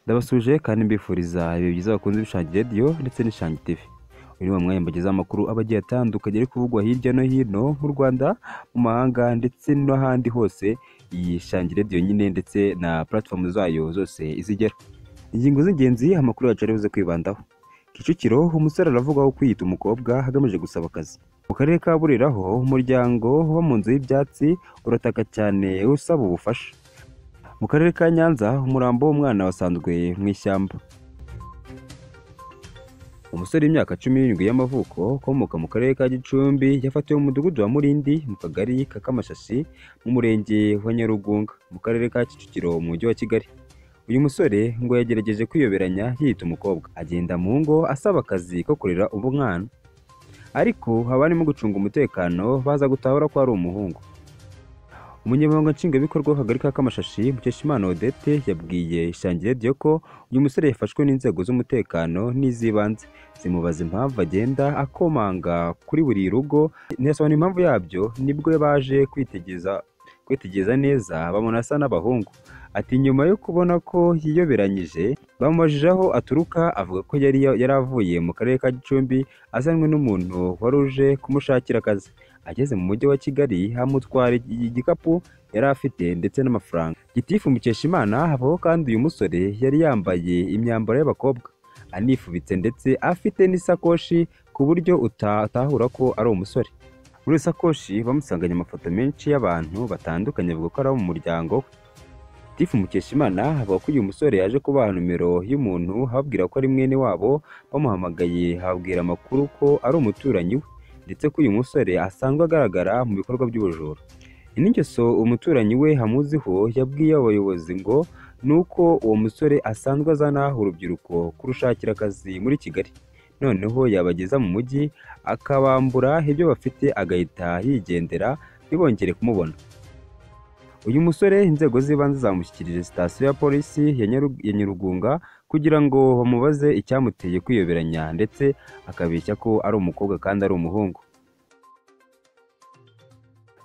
Ndabasuje kandi mbifuriza ibihe byiza bakunze Ishangi Radio ndetse n'Ishangi TV. Uyu ni mwanya mbagezaho amakuru aba agiye atandukanye ari kuvugwa hirya no hino mu Rwanda, mu mahanga ndetse n'ahandi hose iyi Shangi Radio nyine ndetse na platform zayo zose izigera. Ingingo z'ingenzi amakuru yacu ari buze kwibandaho. Kicukiro umusore aravugwaho kwiyita umukobwa agamije gusaba akazi. Mu karere ka Burera ho umuryango uba mu nzu y'ibyatsi urataka cyane usaba ubufasha. Mu karere ka Nyanza umurambo w'umwana wasanzwe mu ishyamba. Umusore w'imyaka 17 y'amavuko ukomoka mu karere ka Gicumbi yafatiwe mu mudugudu wa Murindi mu kagari ka Kamashashi mu murenge wa Nyarugunga mu karere ka Kicukiro mu mujyi wa Kigali. Uyu musore ngo yagerageje kwiyoberanya yiyita umukobwa, agenda mu ngo asaba akazi ko kurera umwana, ariko abarimo gucunga umutekano baza gutahura ko ari umuhungu. Umunyamabanga Nshingwabikorwa w'Akagari ka Kamashashi Mukeshimana Odette yabwiye Ishangi Radio ko uyu musore yafashwe n'inzego z'umutekano n'iz'ibanze zimubaza impamvu agenda akomanga kuri buri rugo, ntiyasobanura impamvu yabyo, nibwo baje kwitegereza neza babona asa n'abahungu. Ati nyuma yo kubona ko yiyoberanyije bamubajije aho aturuka, avuga ko yari yaravuye mu karere ka Gicumbi azanwe n'umuntu wari uje kumushakira akazi. Ageze mu mujyi wa Kigali amutwara igikapu yari afite ndetse n'amafaranga. Gitifu Mukeshimana avuga ko kandi uyu musore yari yambaye imyambaro y'abakobwa, anifubitse ndetse afite n'isakoshi ku buryo utatahura ko ari umusore. Muri iyo sakoshi bamusanganye amafoto menshi y'abantu batandukanye avuga ko ari abo mu muryango we. Gitifu Mukeshimana avuga ko uyu musore yaje kubaha nomero y'umuntu ababwira ko ari mwene wabo, bamuhamagaye ababwira amakuru ko ari umuturanyi we ndetse ko uyu musore asanzwe agaragara mu bikorwa by'ubujura. Iyi ngeso umuturanyi we amuziho yabwiye abayobozi ngo ni uko uwo musore asanzwe azana urubyiruko kurushakira akazi muri Kigali, noneho yabageza mu mujyi akabambura ibyo bafite agahita yigendera ntibongere kumubona. Uyu musore inzego z'ibanze zamushyikirije sitasiyo ya polisi ya Nyarugunga kugira ngo bamubaze icyamuteye kwiyoberanya ndetse akabeshya ko ari umukobwa kandi ari umuhungu.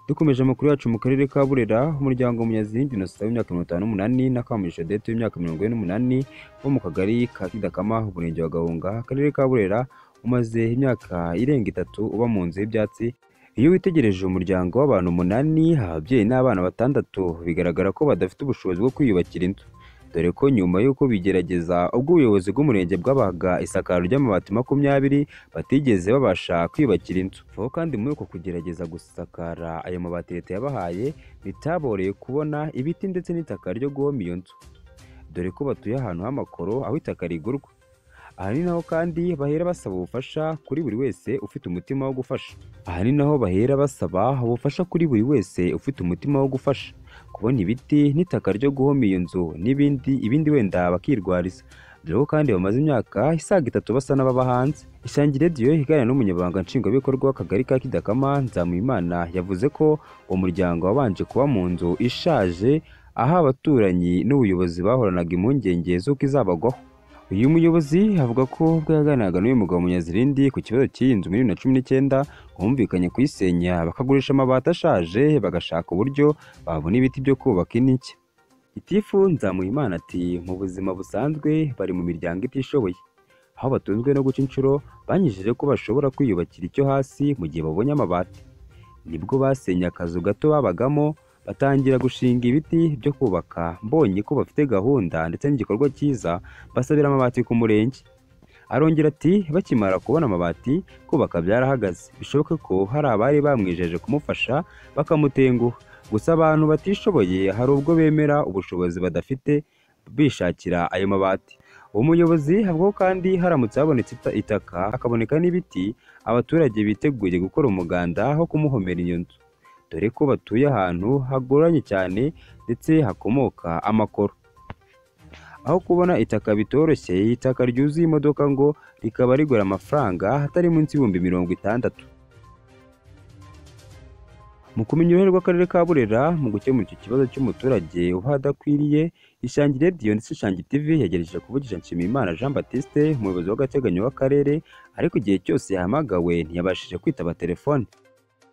Dukomeje amakuru yacu mu karere ka Burera, umuryango Munyazindi Innocent w'imyaka 58 na Kamugisha Odette w'imyaka 48 wo mu kagari ka Kidakama umurenge wa Gahunga akarere ka Burera umaze imyaka irenga 3 uba mu nzu y'ibyatsi. Iyo witegereje umuryango w'abantu 8, ababyeyi n'abana 6, bigaragara ko badafite ubushobozi bwo kwiyubakira inzu, dore ko nyuma y'uko bigerageza ubwo ubuyobozi bw'umurenge bwabahaga isakaro ry'amabati 20 batigeze babasha kwiyubakira inzu. Aho kandi muri uko kugerageza gusakara ayo mabati leta yabahaye bitaboreye kubona ibiti ndetse n'itaka ryo guhoma iyo nzu, dore ko batuye ahantu h'amakoro aho itaka rigurwa. Aha ni naho kandi bahera basaba ubufasha kuri buri wese ufite umutima wo gufasha. Aha ni naho bahera basaba ubufasha kuri buri wese ufite umutima wo gufasha, kubona ibiti n'itaka ryo guhoma iyo nzu n'ibindi ibindi wenda bakirwariza, dore ko kandi bamaze imyaka isaga 3 basa n'ababa hanze. Ishangi Radio iganira n'umunyamabanga nshingwabikorwa w'akagari ka Kidakama Nzamuyimana yavuze ko uwo muryango wabanje kuba mu nzu ishaje aho abaturanyi n'ubuyobozi bahoranaga impungenge z'uko izabagwaho. Uyu muyobozi avuga ko ubwo yaganiraga n'uyu mugabo Munyazirindi ku kibazo cy'iyi nzu muri 2019 bumvikanye kuyisenya bakagurisha amabati ashaje bagashaka uburyo babona ibiti byo kubaka indi nshya. Gitifu Nzamuyimana ati mu buzima busanzwe bari mu miryango itishoboye, aho batunzwe no guca inshuro, banyijije ko bashobora kwiyubakira icyo hasi mu gihe babonye amabati. Nibwo basenye akazu gato babagamo batangira gushinga ibiti byo kubaka, mbonye ko bafite gahunda ndetse n'igikorwa cyiza basabira amabati ku murenge. Arongera ati bakimara kubona amabati kubaka byarahagaze, bishoboke ko hari abari bamwijeje kumufasha bakamutenguha. Gusa abantu batishoboye hari ubwo bemera ubushobozi badafite bishakira ayo mabati. Uwo muyobozi avuga ko kandi haramutse habonetse itaka hakaboneka n'ibiti, abaturage biteguye gukora umuganda wo kumuhomera iyo nzu, dore ko batuye ahantu hagoranye cyane ndetse hakomoka amakoro. Aho kubona itaka bitoroshye, itaka ryuzuye imodoka ngo rikaba rigura amafaranga atari munsi y'ibihumbi 60. Mu kumenya uruhare rw'akarere ka Burera mu gukemura icyo kibazo cy'umuturage uba adakwiriye, Ishangi Radio ndetse Ishangi TV yagerageje kuvugisha Nshimiyimana Jean Baptiste, umuyobozi w'agateganyo w'akarere, ariko igihe cyose yahamagawe ntiyabashije kwitaba telefone.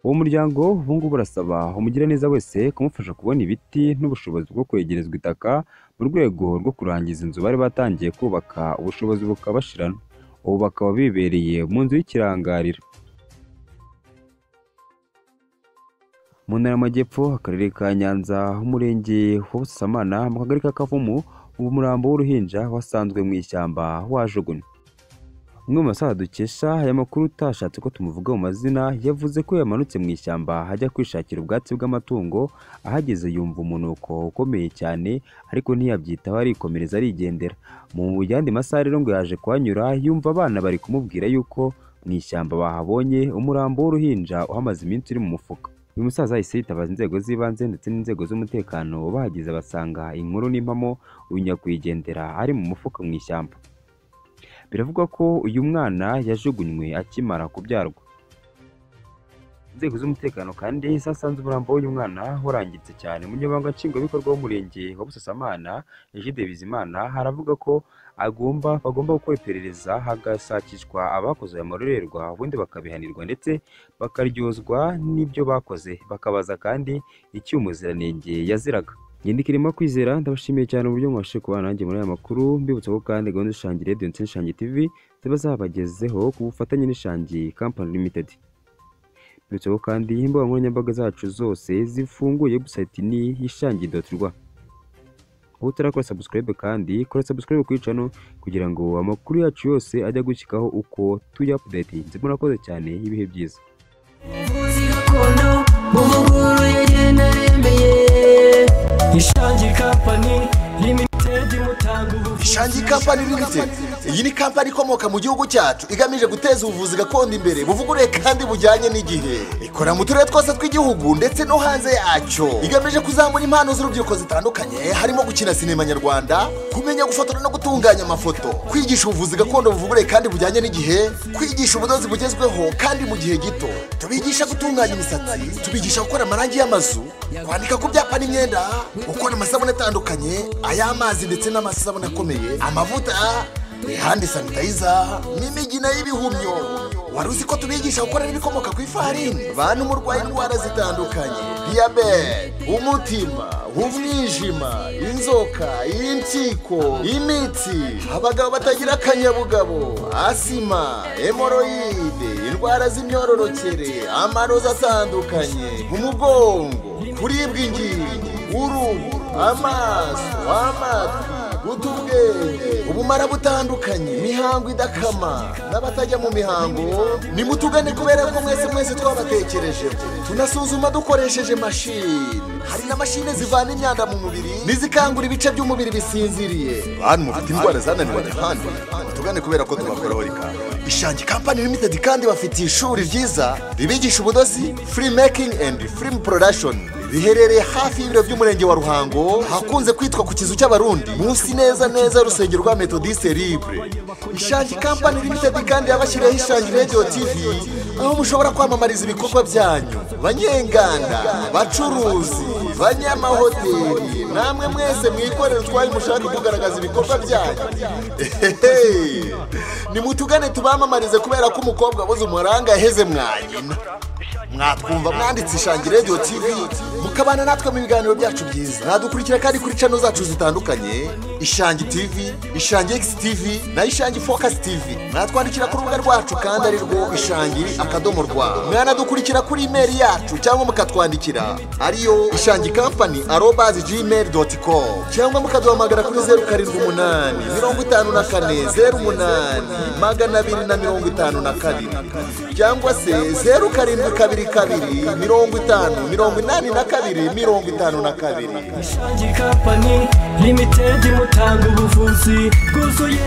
Uwo muryango ubu ngubu urasaba umugiraneza wese kumufasha kubona ibiti n'ubushobozi bwo kwegerezwa itaka mu rwego rwo kurangiza inzu bari batangiye kubaka, ubushobozi bukabashirana. Ubu bakaba bibereye mu nzu y'ikirangarira. Mu ntara y'Amajyepfo, akarere ka Nyanza, umurenge wa Busasamana, mu kagari ka Kavumu, umurambo w'uruhinja wasanzwe mu ishyamba wajugunywe. Umwe mu basaza dukesha aya makuru utashatse ko tumuvuga mu mazina, yavuze ko yamanutse mu ishyamba ajya kwishakira ubwatsi bw'amatungo, ahageze yumva umunuko ukomeye cyane ariko ntiyabyitaho arikomereza arigendera. Mu yandi masaha rero ngo yaje kuhanyura yumva abana bari kumubwira yuko mu ishyamba bahabonye umurambo w'uruhinja uhamaze iminsi uri mu mufuka. Uyu musaza yahise yitabaza inzego z'ibanze ndetse n'inzego z'umutekano, bahageze basanga inkuru n'impamo uyu nyakwigendera ari mu mufuka mu ishyamba. Biravugwa ko uyu mwana yajugunywe akimara kubyarwa. Inzego z'umutekano kandi zasanze umurambo w'uyu mwana warangiritse cyane. Umunyamabanga nshingwabikorwa w'umurenge wa Busasamana, Egide Bizimana, aravuga ko bagomba gukora iperereza hagashakishwa abakoze aya marorerwa, ubundi bakabihanirwa ndetse bakaryozwa n'ibyo bakoze, bakabaza kandi icyo umuziranenge yaziraga. Nyandikirimo Kwizera, ndabashimiye cyane uburyo mwabashije kubana nanjye muri aya makuru. Mbibutsa ko kandi gahunda z'Ishangi Radio ndetse n'Ishangi TV ziba zabagezeho ku bufatanye n'Ishangi Company Limited. Mbibutsa ko kandi imbuga nkoranyambaga zacu zose zifunguye, website ni ishangi.rw. Aho utarakora subscribe kandi kora subscribe kuri channel kugira ngo amakuru yacu yose ajye agushyikaho uko tuyaupdatinze. Murakoze cyane, ibihe byiza. Ishangi Company Limited mutanga ubuvuzi. Ishangi Company Limited iyi ni kampani ikomoka mu gihugu cyacu igamije guteza ubuvuzi gakondo imbere, buvuguruye kandi bujyanye n'igihe. Ikora mu turere twose tw'igihugu ndetse no hanze yacyo. Igamije kuzamura impano z'urubyiruko zitandukanye, harimo gukina sinema nyarwanda, kumenya gufotora no gutunganya amafoto, kwigisha ubuvuzi gakondo buvuguruye kandi bujyanye n'igihe, kwigisha ubudozi bugezweho kandi mu gihe gito. Tubigisha gutunganya imisatsi, tubigisha gukora amarangi y'amazu, kwandika ku byapa n'imyenda, gukora amasabune atandukanye, ay'amazi ndetse n'amasabune akomeye, amavuta, hand sanitizer n'imigina y'ibihumyo. Wari uzi ko tubigisha gukora n'ibikomoka ku ifarini? Bantu murwaye indwara zitandukanye, diyabete, umutima, umwijima, inzoka, impyiko, imitsi, abagabo batagira akanyabugabo, asima, hemoroyide, indwara z'imyororokere, amarozi atandukanye, umugongo, kuribwa ingingo, uruhu, amaso, amatwi, guta ubwenge, ubumara butandukanye, imihango idakama n'abatajya mu mihango, nimutugane kubera ko mwese mwese twabatekerejeho. Tunasuzuma dukoresheje mashini. Hari na mashini zivana imyanda mu mubiri n'izikangura ibice by'umubiri bisinziriye. Bantu mufite indwara zananiranye ahandi, mutugane kubera ko tubakoraho rikanga. Ishangi Company Limited kandi bafite ishuri ryiza ribigisha ubudozi, film making and film production. Riherereye hafi y'ibiro by'umurenge wa Ruhango, hakunze kwitwa ku kizu cy'Abarundi, munsi neza neza urusengero rwa Methodiste Libre. Ishangi Company Limited kandi yabashyiriyeho Ishangi Radio TV, aho mushobora kwamamariza ibikorwa byanyu, banyenganda, bacuruzi, banyamahoteli, namwe mwese mwikorera utwaye mushaka kugaragaza ibikorwa byanyu. Nimutugane tubamamarize kubera ko umukobwa abuze umuranga yaheze mwanyina. Mwatwumva mwanditse Ishangi Radio TV, mukabana natwe mu biganiro byacu byiza. Mwadukurikira kandi kuri channel zacu zitandukanye, Ishangi TV, Ishangi X TV na Ishangi Focus TV. Mwatwandikira ku rubuga rwacu kandi ari rwo ishangi.rwa. Mwanadukurikira kuri email yacu cyangwa mukatwandikira ariyo ishangicompany@gmail.com, cyangwa mukaduhamagara kuri 078 54 08 252 cyangwa se 0722 50 82 52. Ishangi Company Limited mutanga ubuvuzi bwuzuye.